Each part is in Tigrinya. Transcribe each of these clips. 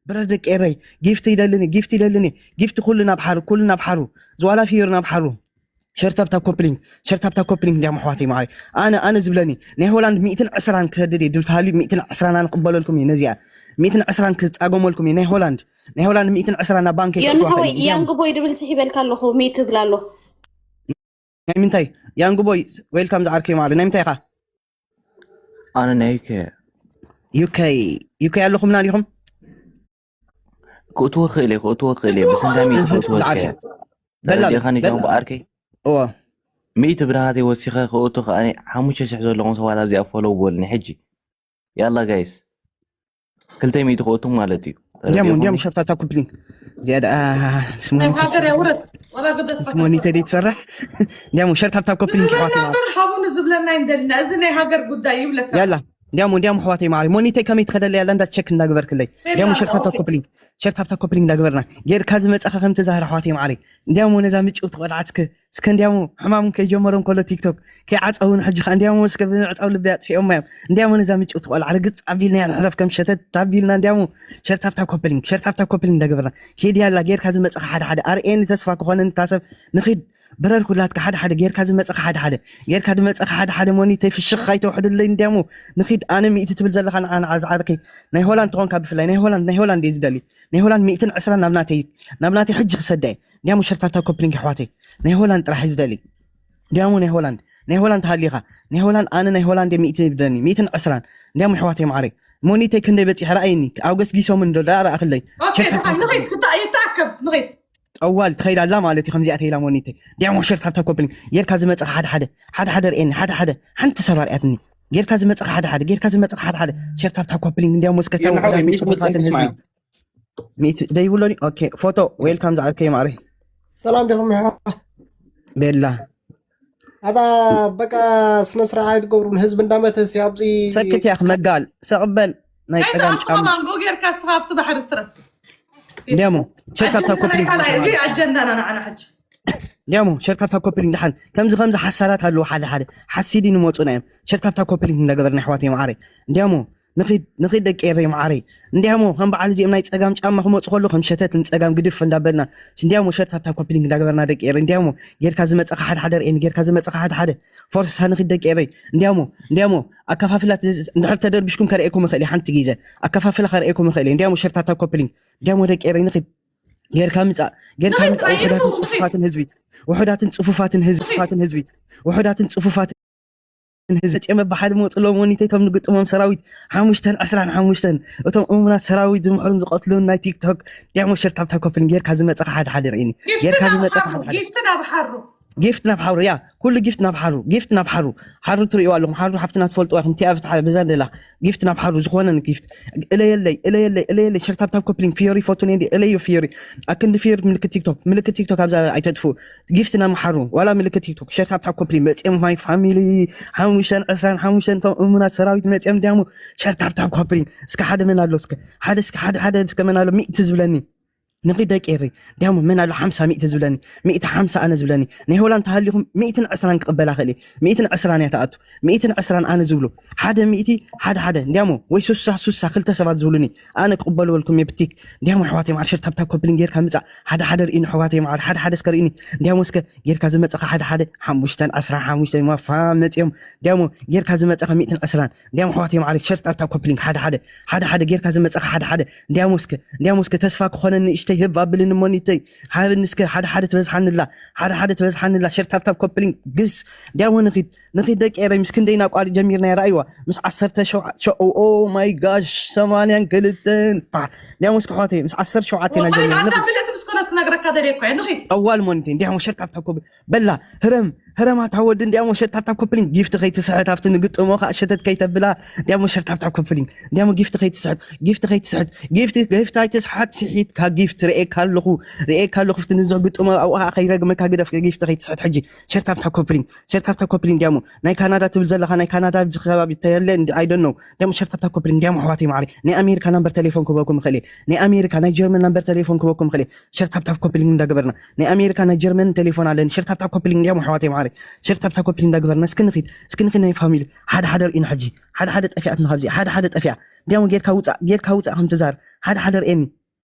ብረ ደቂ ኤረይ ጊፍት ይደልኒ ጊፍት ይደልኒ ጊፍት ኩሉ ናብ ሓሩ ኩሉ ናብ ሓሩ ዝዋላ ፊዮር ናብ ሓሩ ሸርታብታ ኮፕሊንግ ሸርታብታ ኮፕሊንግ እንዲያም ኣሕዋተይ ማዓረይ ኣነ ኣነ ዝብለኒ ናይ ሆላንድ ሚእትን ዕስራን ክሰድድ እየ ድብል ተሃልዩ ሚእትን ዕስራን ኣነ ክበለልኩም እዩ ነዚኣ ሚእትን ዕስራን ክፃገመልኩም እዩ ናይ ሆላንድ ናይ ሆላንድ ሚእትን ዕስራን ናብ ባንክ የንሆይ ያንግ ቦይ ድብል ፅሒበልካ ኣለኹ ሚት ትብል ኣሎ ናይ ምንታይ ያንግ ቦይ ዌልካም ዝዓርከይ ማዓረይ ናይ ምንታይ ኢኻ ኣነ ናይ ዩኬ ዩኬ ዩኬ ኣለኹምና ዲኹም ክእትዎ ክእል እየ ክእትዎ ክእል እየ ብስንዳሚ ክእትዎ ዝዓርከይ ተረዲኻኒ ጆን ብኣርከይ እዎ ሚእቲ ብርሃተይ ወሲኸ ክእቱ ከኣ ሓሙሽተ ሽሕ ዘለኹም ሰባት ኣብዚኣ ፎሎው በሉኒ ሕጂ ያላ ጋይስ ክልተ ሚእቲ ክእቱ ማለት እዩ እንዲያሞ እንዲያሞ ሸርታታ ኩፕሊንግ ዝያዳ ስሞኒተ ደይ ትሰርሕ እንዲያሞ ሸርታታ ኩፕሊንግ ይሕዋት በር ሃቡኒ ዝብለና እንደልና እዚ ናይ ሃገር ጉዳይ ይብለካ ያላ እንዲያሞ እንዲያሞ ሕዋተይ ማሪ ሞኒተይ ከመይ ትኸደለ ያላ እንዳ ቸክ እንዳግበርክለይ እንዲያሞ ሸርታታ ኮፕሊንግ ሸርታታ ኮፕሊንግ እንዳግበርና ጌርካ ዝመፀኸ ከም ተዛህር ሕዋተይ ማሪ እንዲያሞ ነዛ ምጭው ትቆልዓት እስከ እስከ እንዲያሞ ሕማም ከይጀመሮም ከሎ ቲክቶክ ከይዓፀውን ሕጂ ከ እንዲያሞ እስከ ብምዕፃው ልቢ ኣጥፊኦም እዮም እንዲያሞ ነዛ ምጭው ትቆልዓ ርግፅ ኣቢልና ያ ንሕለፍ ከም ሸተት ኣቢልና እንዲያሞ ሸርታብታ ኮፕሊንግ ሸርታብታ ኮፕሊንግ እንዳገበርና ኪድ ያላ ጌርካ ዝመፀኸ ሓደ ሓደ ኣርእየኒ ተስፋ ክኾነኒ ታሰብ ንኺድ ብረር ኩላትካ ሓደ ሓደ ጌርካ ዝመፀኻ ሓደ ሓደ ጌርካ ዝመፀኻ ሓደ ሓደ ሞኒተይ ፍሽኽ ኣይተውሕድለይ እንዲያሞ ንኺድ ኣነ ሚእቲ ትብል ዘለኻ ንዓ ንዓ ዝዓርከይ ናይ ሆላንድ ትኾንካ ብፍላይ ናይ ሆላንድ ናይ ሆላንድ እየ ዝደሊ ናይ ሆላንድ ሚእትን ዕስራን ናብ ናተይ ናብ ናተይ ሕጂ ክሰዳ እየ እንዲያሞ ሸርታብታ ኮፕሊንግ ኣሕዋተይ ናይ ሆላንድ ጥራሕ እዩ ዝደሊ እንዲያሞ ናይ ሆላንድ ናይ ሆላንድ ተሃሊኻ ናይ ሆላንድ ኣነ ናይ ሆላንድ እየ ሚእቲ ይብለኒ ሚእትን ዕስራን እንዲያሞ ኣሕዋተይ ማዓረይ ሞኒተይ ክንደይ በፂሐ ረኣይኒ ኣብ ገስጊሶምን ዶ ዳ ረኣኽለይ ይተኣከብ ንኸይድ ጠዋል ትኸይድ ኣላ ማለት እዩ ከምዚኣ ተይላ ሞኒተይ ዲያሞ ሸርት ሃብታ ኮፕሊንግ ጌርካ ዝመፀኻ ሓደ ሓደ ሓደ ሓደ ርእየኒ ሓደ ሓደ ሓንቲ ሰብ ኣርኣትኒ ጌርካ ዝመፀኻ ሓደ ሓደ ጌርካ ዝመፀኻ ሓደ ሓደ ሸርት ሃብታ ኮፕሊንግ እንዲያሞ እስከ ተውሕዳትን ፅፉፋትን ህዝቢ ሚእቲ ደይብሎኒ ኦኬ ፎቶ ዌልካም ዝዓርከይ ማዕረይ ሰላም ዲኹም ይሕዋት ቤላ ኣታ በቃ ስነ ስርዓት ትገብሩ ንህዝቢ እንዳመተሲ ኣብዚ ሰክት ያኽ መጋል ሰቕበል ናይ ፀጋም ጫማ ማንጎ ጌርካ ስኻ ኣብቲ ባሕሪ ትረፍ እንዲያሞ ሸርት ሃብታ ኮፕሊንግ እዚ ኣጀንዳና ንዓና ሕጂ እንዲያሞ ሸርት ሃብታ ኮፕሊንግ ደሓን ከምዚ ከምዚ ሓሳዳት ኣለዉ ሓደ ሓደ ሓሲዲ ንመፁና እዮም ሸርት ሃብታ ኮፕሊንግ እንዳገበርና ኣሕዋተይ ማዓረይ እንዲያሞ ንኺድ ንኺድ ደቂ ኤረይ ማዓረይ እንዲያሞ ከም በዓል እዚኦም ናይ ፀጋም ጫማ ክመፁ ከሎ ከም ሸተት ንፀጋም ግድፍ እንዳበልና እንዲያሞ ሸርት ሃብታ ኮፕሊንግ እንዳገበርና ደቂ ኤረይ እንዲያሞ ጌርካ ዝመፀኻ ሓደ ሓደ ርእየኒ ጌርካ ዝመፀኻ ሓደ ሓደ ፎርሳ ንኺድ ደቂ ኤረይ እንዲያሞ እንዲያሞ ኣከፋፍላ እንድሕር ተደርቢሽኩም ከርእየኩም ይኽእል ሓንቲ ግዜ ኣከፋፍላ ከርእየኩም ይኽእል እንዲያሞ ሸርት ሃብታ ኮፕሊንግ እንዲያሞ ደቂ ኤረይ ንኺድ ጌርካ ምፃእ ጌርካ ምፃእ ውሕዳትን ፅፉፋትን ህዝቢ ውሕዳትን ፅፉፋትን ህዝቢ ውሕዳትን ፅፉፋትን ህዝቢ ጨመ ብሓደ መፅሎም ወኒተይ እቶም ንግጥሞም ሰራዊት ሓሙሽተን ዕስራን ሓሙሽተን እቶም እሙናት ሰራዊት ዝምሕሩን ዝቐትሉን ናይ ቲክቶክ ዲያሞ ሸርት ሃብታ ኮፕሊንግ ጌርካ ዝመፀኻ ሓደ ሓደ ርእኒ ጌርካ ዝመፀኻ ሓደ ሓደ ጊፍት ናብ ሓሩ ጊፍት ናብ ሓሩ ያ ኩሉ ጊፍት ናብ ሓሩ ጊፍት ናብ ሓሩ ሓሩ ትርእዩ ኣለኹም ሓሩ ሓፍትና ትፈልጥዋ ኢኹም ቲኣ ፍትሓ በዛ ደላ ጊፍት ናብ ሓሩ ዝኾነ ጊፍት እለየለይ እለየለይ እለየለይ ሸርታብታብ ኮፕሊንግ ፊዮሪ ፎቶ ነንዲ እለዮ ፊዮሪ ኣክንዲ ፊዮሪ ምልክት ቲክቶክ ምልክት ቲክቶክ ኣብዛ ኣይተጥፉ ጊፍት ናብ ሓሩ ዋላ ምልክት ቲክቶክ ሸርታብታብ ኮፕሊንግ መፅኦም ማይ ፋሚሊ ሓሙሽተን ዕስራን ሓሙሽተን እቶም እሙናት ሰራዊት መፅኦም ዲያሞ ሸርታብታብ ኮፕሊንግ እስከ ሓደ መን ኣሎ እስከ ሓደ እስከ ሓደ ሓደ እስከ መን ኣሎ ሚእቲ ዝብለኒ ንኺድ ደቂ ኤረይ ዲያሞ መን ኣሎ ሓምሳ ሚእቲ ዝብለኒ ሚእቲ ሓምሳ ኣነ ዝብለኒ ናይ ሆላንድ ተሃሊኹም ሚእትን ዕስራን ክቕበላ ክእል እየ ሚእትን ዕስራን እያ ተኣቱ ሚእትን ዕስራን ኣነ ዝብሉ ሓደ ሚእቲ ሓደ ሓደ እንዲያሞ ወይ ሱሳ ሱሳ ክልተ ሰባት ዝብሉኒ ኣነ ክቕበልወልኩም እየ ብቲክ እንዲያሞ ኣሕዋተይ ማዓር ሸርታብታብ ኮፕሊንግ ጌርካ ምፃእ ሓደ ሓደ ርእኒ ኣሕዋተይ ማዓር ሓደ ሓደ እስከ ርእኒ እንዲያሞ እስከ ጌርካ ዝመፀኻ ሓደ ሓደ ሓሙሽተን ዕስራን ሓሙሽተን ማፋ መፅኦም እንዲያሞ ጌርካ ዝመፀኻ ሚእትን ዕስራን እንዲያሞ ኣሕዋተይ ማዓር ሸርታብታብ ኮፕሊንግ ሓደ ሓደ ሓደ ሓደ ጌርካ ዝመፀኻ ሓደ ሓደ እንዲያሞ እስከ እንዲያሞ እስከ ተስፋ ክኾነ ንእሽተይ ህብ ኣብልን ሞኒተይ ሃብኒ እስከ ሓደ ሓደ ትበዝሓንላ ሓደ ሓደ ትበዝሓንላ ሸርታብታብ ኮፕሊንግ ግስ እንዲያሞ ንኺድ ንኺድ ደቂ ኤረይ ምስ ክንደይ ናቋሪ ጀሚርና ራእይዋ ምስ ዓሰርተ ሸውዓተ ኦ ማይ ጋሽ ሰማንያን ክልተን ፋ እንዲያሞ እስከ ኣሕዋተይ ምስ ዓሰርተ ሸውዓተ ኢና ጀሚርና ንኺድ ብለት ምስ ኮነ ክነግረካ ደልየ እኮ እየ ንኺድ ጠዋል ሞኒተይ እንዲያሞ ሸርታብታብ ኮፕሊንግ በላ ህረም ህረማታ ወዲ እንዲያሞ ሸርታብታብ ኮፕሊንግ ጊፍት ከይትስሕት ኣብቲ ንግጥሞ ከዓ ሸተት ከይተብላ እንዲያሞ ሸርታብታብ ኮፕሊንግ እንዲያሞ ጊፍት ከይትስሕት ጊፍት ከይትስሕት ጊፍት ጊፍት ኣይትስሓት ስሒትካ ጊፍት ርእየካ ኣለኹ ርእየካ ኣለኹ ፍቲ ንዝሕ ግጥሞ ኣብኡ ከዓ ከይረግመካ ግደፍ ጊፍት ከይትስሕት ሕጂ ሸርታብታብ ኮፕሊንግ ሸርታብታብ ኮፕሊንግ እንዲያሞ ናይ ካናዳ ትብል ዘለኻ ናይ ካናዳ ኣብዚ ከባቢ ተየለ I don't know እንዲያሞ ሸርታብታብ ኮፕሊንግ እንዲያሞ ኣሕዋተይ ማዕሪ ናይ ኣሜሪካ ናምበር ቴሌፎን ክበኩም ይኽእል እየ ናይ ኣሜሪካ ናይ ጀርመን ናምበር ቴሌፎን ክበኩም ይኽእል እየ ሸርታብታብ ኮፕሊንግ እንዳገበርና ናይ ኣሜሪካ ናይ ጀርመን ቴሌፎን ኣለኒ ሸርታብታብ ኮፕሊንግ እንዲያሞ ኣሕዋተይ ማዕሪ ሸር ታብታ ኮፕሊንግ እንዳግበርና እስኪ ንኺድ እስኪ ንኺድ ናይ ፋሚሊ ሓደ ሓደ ርኢና ሕጂ ሓደ ሓደ ጠፊኣትና ካብዚ ሓደ ሓደ ጠፊኣ እንዲያሞ ጌርካ ውፃእ ጌርካ ውፃእ ከም ትዛር ሓደ ሓደ ርኤኒ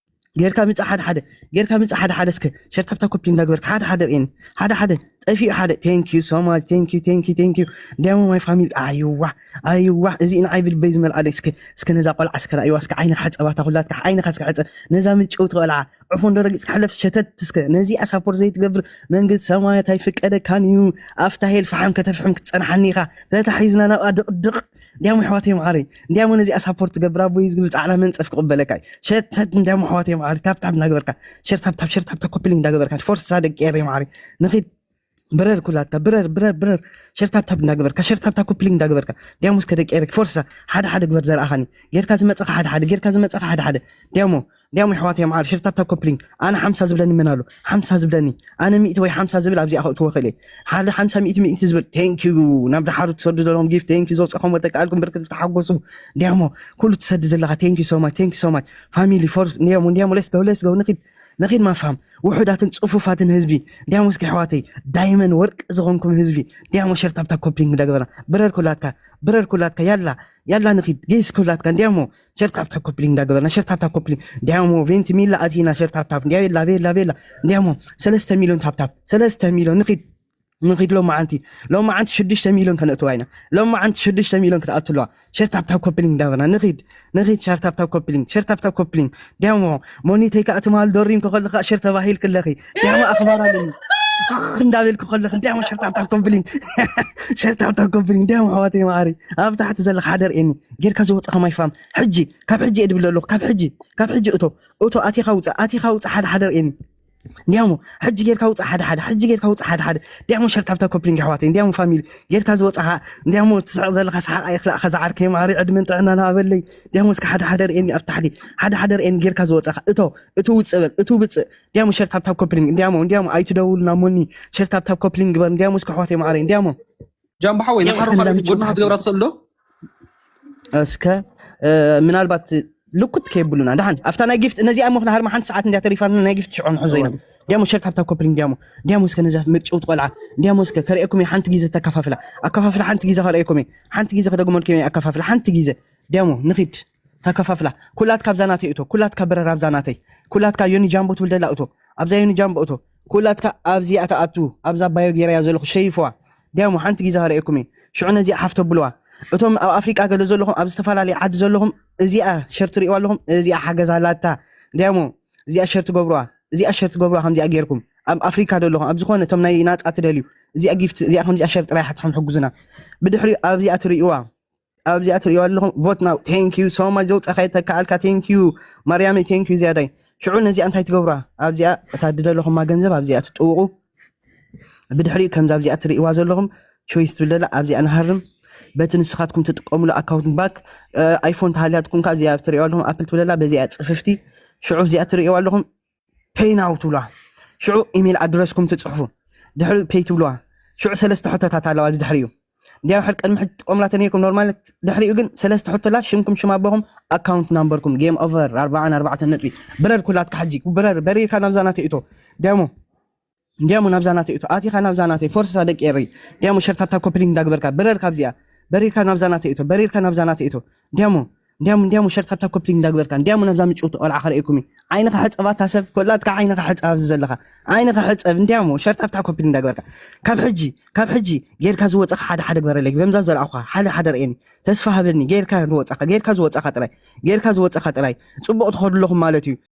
ጌርካ ምፃእ ሓደ ሓደ ጌርካ ምፃእ ሓደ ሓደ እስከ ሸር ታብታ ኮፕሊንግ እንዳግበርካ ሓደ ሓደ ርኤኒ ሓደ ሓደ ጠፊኡ ሓደ thank you so much thank you thank you thank you እንዲያሞ my family ኣይዋሕ ኣይዋሕ እዚ ንዓይ ብልበይ ዝመልኣለይ እስከ እስከ ነዛ ቆልዓ እስከ ራእይዋ እስከ ዓይንኻ ሕፀባታ ኩላትካ ዓይንኻ እስከ ሕፀብ ነዛ ምጭውቲ ቆልዓ ዕፎ እንዶ ረጊፅካ ሕለፍ ሸተት እስከ ነዚኣ ሳፖርት ዘይትገብር መንግስት ሰማያት ኣይፍቀደካን እዩ ኣብታ ሄል ፈሓም ከተፍሕም ክትፀንሓኒ ኢኻ ተታሒዝና ናብኣ ድቕድቕ እንዲያሞ ኣሕዋተይ መዓረይ እንዲያሞ ነዚኣ ሳፖርት ትገብር ኣቦይ ዝግብል ፃዕዳ መንፀፍ ክቕበለካ እዩ ሸተት እንዲያሞ ኣሕዋተይ መዓረይ ታፕታፕ እናገበርካ ሸር ታፕታፕ ሸር ታፕታፕ ኮፕሊንግ እንዳገበርካ ፎርሳ ደቂ ኤረይ መዓረይ ንኺድ ብረር ኩላትካ ብረር ብረር ብረር ሸር ታፕታፕ እንዳገበርካ ሸር ታፕታፕ ኮፕሊንግ እንዳገበርካ እንዲያሞ እስከ ደቂ ኤረይ ፎርሳ ሓደ ሓደ ግበር ዘርኣኻኒ ጌርካ ዝመፀኻ ሓደ ሓደ ጌርካ ዝመፀኻ ሓደ ሓደ እንዲያሞ እንዲያሞ ኣሕዋተይ መዓር ሸር ታፕታፕ ኮፕሊንግ ኣነ ሓምሳ ዝብለኒ መን ኣሎ ሓምሳ ዝብለኒ ኣነ ሚእቲ ወይ ሓምሳ ዝብል ኣብዚኣ ከእትዎ ክእል እየ ሓደ ሓምሳ ሚእቲ ሚእቲ ዝብል thank you ናብ ደሓሩ ትሰዱ ዘለኹም gift thank you ዘውፀኹም ወተቃልኩም ብርክት ተሓጎሱ እንዲያሞ ኩሉ ትሰዲ ዘለኻ thank you so much thank you so much family for እንዲያሞ እንዲያሞ let's go let's go ንኺድ ንኺድ my fam ውሑዳትን ፅፉፋትን ህዝቢ እንዲያሞ እስኪ ኣሕዋተይ ዳይመን ወርቂ ዝኾንኩም ህዝቢ እንዲያሞ ሸር ታፕታፕ ኮፕሊንግ እንዳገበርና ብረር ኩላትካ ብረር ኩላትካ ያላ ያላ ንኺድ ጌስ ኩላትካ እንዲያሞ ሸር ታፕታፕ ኮፕሊንግ እንዳገበርና ሸር ታፕታፕ ኮፕሊንግ እንዲያሞ ቬንቲ ሚላ ኣቲና ሸር ታፕታፕ እንዲያ ቤላ ቤላ ቤላ እንዲያሞ ሰለስተ ሚሊዮን ታፕታፕ ሰለስተ ሚሊዮን ንኺድ ንኺድ ሎማዓንቲ ሎማዓንቲ ሽዱሽተ ሚሊዮን ከነእትዋ ኢና ሎማዓንቲ ሽዱሽተ ሚሊዮን ክትኣቱ ኣለዋ ሸር ታፕታፕ ኮፕሊንግ እንዳበርና ንኺድ ንኺድ ሸር ታፕታፕ ኮፕሊንግ ሸር ታፕታፕ ኮፕሊንግ እንዲያሞ ሞኒተይ ከዓ ትማል ዶሪም ከኸልኻ ሸር ተባሂል ክለኺ እንዲያሞ ኣኽባር ኣለኒ እንዳበልኩ ከለኺ እንዲያሞ ሸር ታፕታፕ ኮፕሊንግ ሸር ታፕታፕ ኮፕሊንግ እንዲያሞ ኣሕዋተይ መዓሪ ኣብ ታሕቲ ዘለኻ ሓደ ርእየኒ ጌርካ ዝወፅኻ ማይ ፋም ሕጂ ካብ ሕጂ እየ ድብል ኣለኹ ካብ ሕጂ ካብ ሕጂ እቶ እቶ ኣቲኻ ውፃእ ኣቲኻ ውፃእ ሓደ ሓደ ርእየኒ ዲያሞ ሕጂ ጌርካ ውፃእ ሓደ ሓደ ሕጂ ጌርካ ውፃእ ሓደ ሓደ ዲያሞ ሸርታብታ ኮፕሊንግ ኣሕዋተይ ዲያሞ ፋሚሊ ጌርካ ዝወፃኻ ዲያሞ ትስሕቕ ዘለኻ ሰሓቕ ኣይክላእካ ዝዓርከይ ማዕሪ ዕድመን ጥዕና ናበለይ ዲያሞ እስከ ሓደ ሓደ ርእየኒ ኣብ ታሕቲ ሓደ ሓደ ርእየኒ ጌርካ ዝወፃኻ እቶ እቲ ውፅእ በል እቲ ውፅእ ዲያሞ ሸርታብታ ኮፕሊንግ ዲያሞ ዲያሞ ኣይትደውሉ ናብ ሞኒ ሸርታብታ ኮፕሊንግ ግበር ዲያሞ እስከ ኣሕዋተይ ማዕረይ ዲያሞ ጃምቦ ሓወይ ንሓሩ ሓደ ጎድና ክትገብራ ትኽእል ዶ እስከ ምናልባት ልኩት ከየብሉና ደሓን ኣብታ ናይ ጊፍት ነዚኣ እሞ ክንሃርማ ሓንቲ ሰዓት እንዲያ ተሪፋና ናይ ጊፍት ሽዖ ንሕዞ ኢና እንዲያሞ ሸርት ሃብታ ኮፕሊንግ እንዲያሞ እንዲያሞ እስከ ነዛ መጭውቲ ቆልዓ እንዲያሞ እስከ ከርእየኩም እየ ሓንቲ ግዜ ተከፋፍላ ኣከፋፍላ ሓንቲ ግዜ ከርእየኩም እየ ሓንቲ ግዜ ክደግመልኩም እየ ኣከፋፍላ ሓንቲ ግዜ እንዲያሞ ንኺድ ተከፋፍላ ኩላትካ ኣብዛ ናተይ እቶ ኩላትካ በረር ኣብዛ ናተይ ኩላትካ ዮኒ ጃምቦ ትብል ደላ እቶ ኣብዛ ዮኒ ጃምቦ እቶ ኩላትካ ኣብዚኣ ተኣቱ ኣብዛ ባዮ ጌራያ ዘለኹ ሸይፍዋ ዲያሞ ሓንቲ ግዜ ከርእየኩም እየ ሽዑ ነዚኣ ሓፍ ተብልዋ እቶም ኣብ ኣፍሪቃ ገለ ዘለኹም ኣብ ዝተፈላለየ ዓዲ ዘለኹም እዚኣ ሸር ትርእዋ ኣለኹም እዚኣ ሓገዝ ኣላታ ዲያሞ እዚኣ ሸር ትገብርዋ እዚኣ ሸር ትገብርዋ ከምዚኣ ጌርኩም ኣብ ኣፍሪካ ዘለኹም ኣብ ዝኾነ እቶም ናይ ናፃ ትደልዩ እዚኣ ጊፍት እዚኣ ከምዚኣ ሸር ጥራይ ሓትኹም ሕጉዝና ብድሕሪኡ ኣብዚኣ ትርእዋ ኣብዚኣ ትርእዋ ኣለኹም vote now thank you so much ዘውፃኻዮ ተከኣልካ thank you ማርያመይ thank you ዝያዳይ ሽዑ ነዚኣ እንታይ ትገብራ ኣብዚኣ እታ ድደለኹማ ገንዘብ ኣብዚኣ ትጥውቑ ብድሕሪኡ ከምዚ ኣብዚኣ ትርእዋ ዘለኹም choice ትብል ዘላ ኣብዚኣ ንሃርም በቲ ንስኻትኩም ትጥቀምሉ ኣካውንት ባክ ኣይፎን ተሃልያትኩም ከ እዚኣ ትርእዋ ኣለኹም ኣፕል ትብል ዘላ በዚኣ ፅፍፍቲ ሽዑ እዚኣ ትርእዋ ኣለኹም pay now ትብልዋ ሽዑ ኢሜል ኣድረስኩም ትፅሕፉ ድሕሪኡ pay ትብልዋ ሽዑ ሰለስተ ሕቶታት ኣለዋ ድሕሪኡ እንዲያው ሕድ ቅድሚ ሕጂ ትጥቀሙላ ተነይርኩም ኖርማል ድሕሪኡ ግን ሰለስተ ሕቶላ ሽምኩም ሽም ኣቦኹም ኣካውንት ናምበርኩም game over ኣርባዓን ኣርባዕተን ነጥቢ ብረር ኩላትካ ሕጂ ብረር በሪርካ ናብዛ ናተይ እቶ ዲያሞ እንዲያሞ ናብዛ ናተይ እቶ ኣቲኻ ናብዛ ናተይ ፎርሳ ደቂ ኤረይ ዲያሞ ሸርታታ ኮፕሊንግ እንዳግበርካ ብረር ካብዚኣ በሪርካ ናብዛ ናተይ እቶ በሪርካ ናብዛ ናተይ እቶ ዲያሞ እንዲያሞ እንዲያሞ ሸርታታ ኮፕሊንግ እንዳግበርካ እንዲያሞ ናብዛ ምጭውቲ ቆልዓ ከርእየኩም እዩ ዓይንኻ ሕፀብ ኣታ ሰብ ኮላትካ ዓይንኻ ሕፀብ ኣብዚ ዘለኻ ዓይንኻ ሕፀብ እንዲያሞ ሸርታታ ኮፕሊንግ እንዳግበርካ ካብ ሕጂ ካብ ሕጂ ጌርካ ዝወፀኻ ሓደ ሓደ ግበረለይ በምዛ ዘርኣኹኻ ሓደ ሓደ ርእየኒ ተስፋ ሃበኒ ጌርካ ዝወፀኻ ጌርካ ዝወፀኻ ጥራይ ጌርካ ዝወፀኻ ጥራይ ፅቡቕ ትኸዱ ኣለኹም ማለት እዩ